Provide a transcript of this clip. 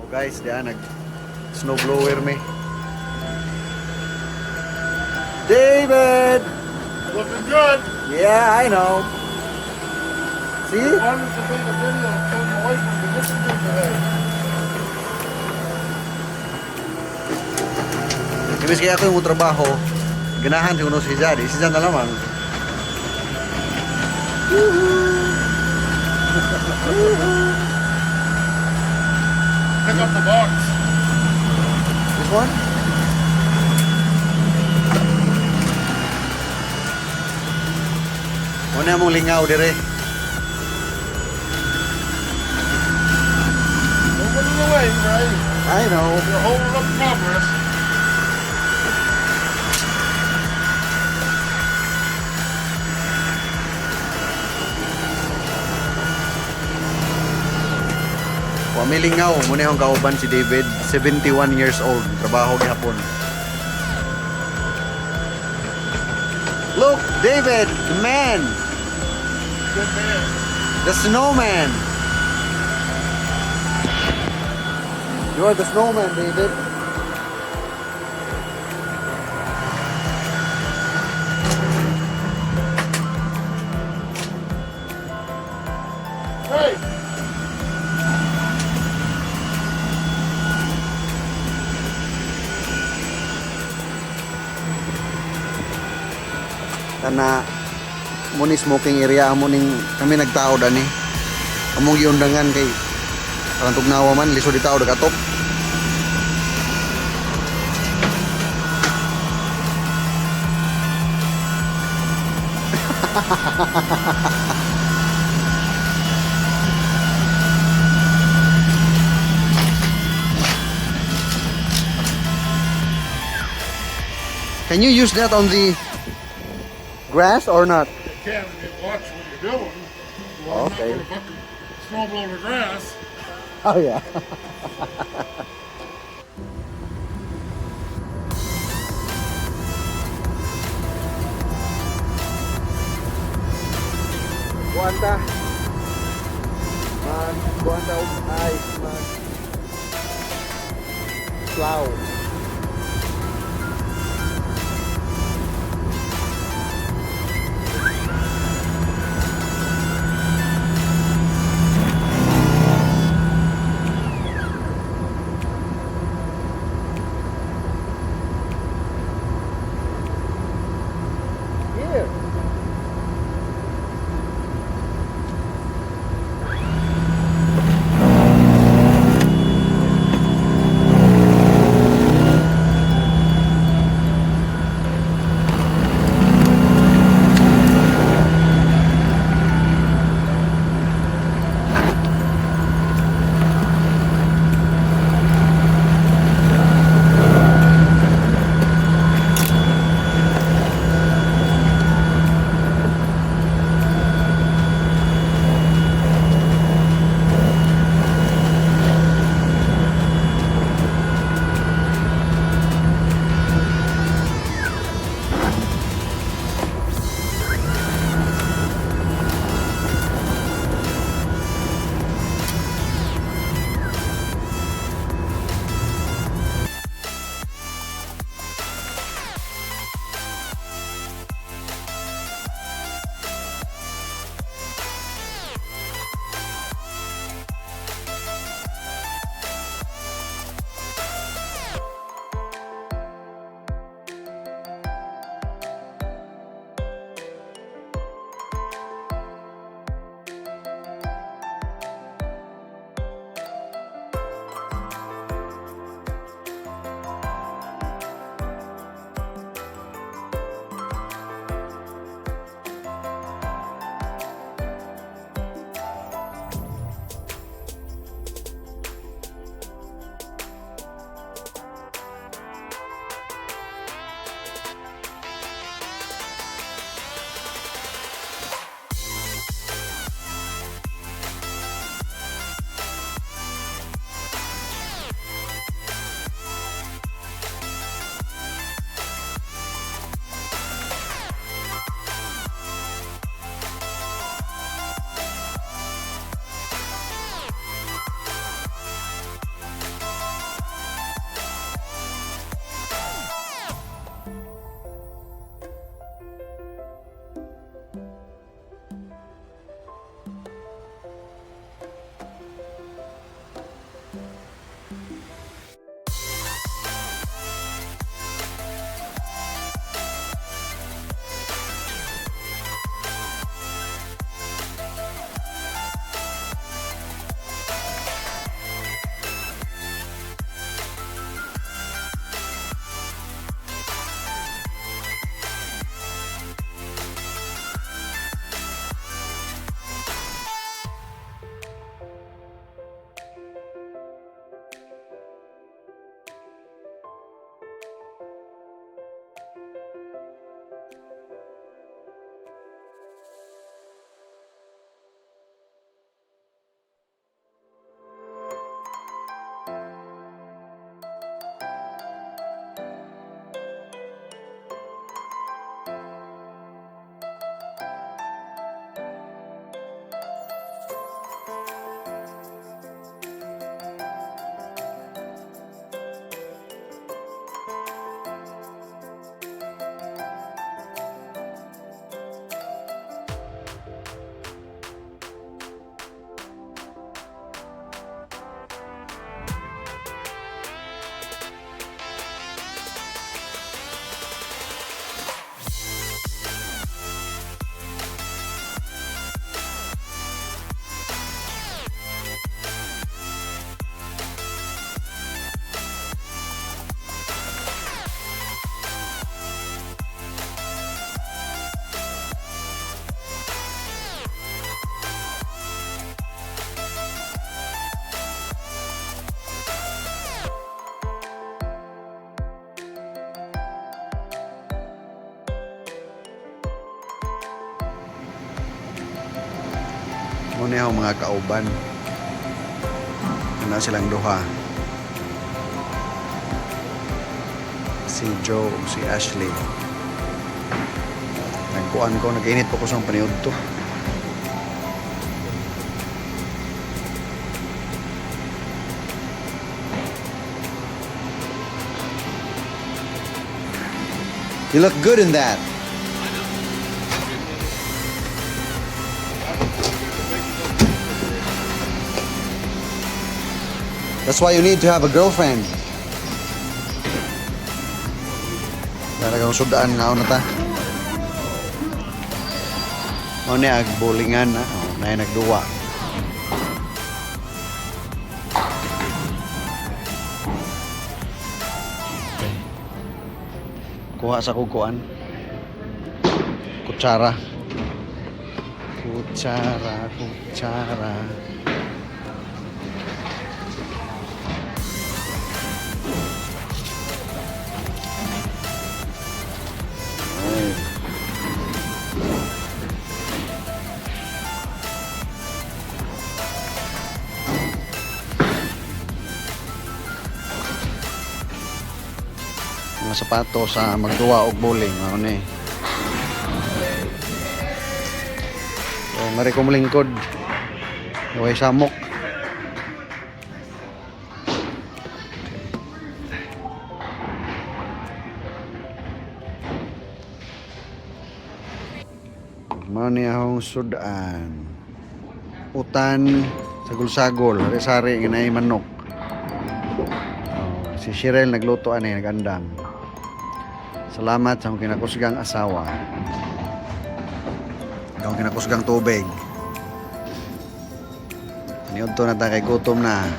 Oh guys, diyan nag snowblower mi. David! Looking good. Yeah, I know. See? Wanted to make a video and told my wife what we listened to today. Imbes kaya ako yung trabaho, ganahan siguro si Zad. Si Zad na lamang. Woohoo! Woohoo! Pick up the box. This one? Muna mong lingaw dire. Don't put it away, Ray. I know. You're holding up progress. Wa mi lingaw, muna yung kauban si David, 71 years old, trabaho gihapon. Look, David, the man, Good man. The snowman. You are the snowman, David. Hey! Kana mo ni smoking area amo ning kami nagtao dani. Among giundangan kay aron tugnawa man lisod di tao dagatop. Can you use that on the grass or not? You can if you watch what you're doing. Well, I'm Okay. not gonna fucking snow blow the grass. Oh yeah. Kuan ta. Mag kuan ta og ice, mag plow. Here. Mao ni akong mga kauban. Ano silang duha. Si Joe, si Ashley. Nagkuan ko, nag-init pa ko sa paniud to. You look good in that. That's why you need to have a girlfriend. Talagang sudaan nga na ta. Mao ni ag bowlingan na, oh, na nagduwa. Okay. Kuha sa kukuan. Kutsara. Kutsara, kutsara. Ay. Mga sapato sa magduwa og bowling, ano ni. So, ngari ko mulingkod. Way samok. Mao ni akong sudan. Utan, sagol-sagol, sari nga naay manok. Oh, si Cheryl nagluto ani, nagandam. Salamat sa akong kinakusgang asawa. Akong kinakusgang tubig. Niudto na ta kay gutom na.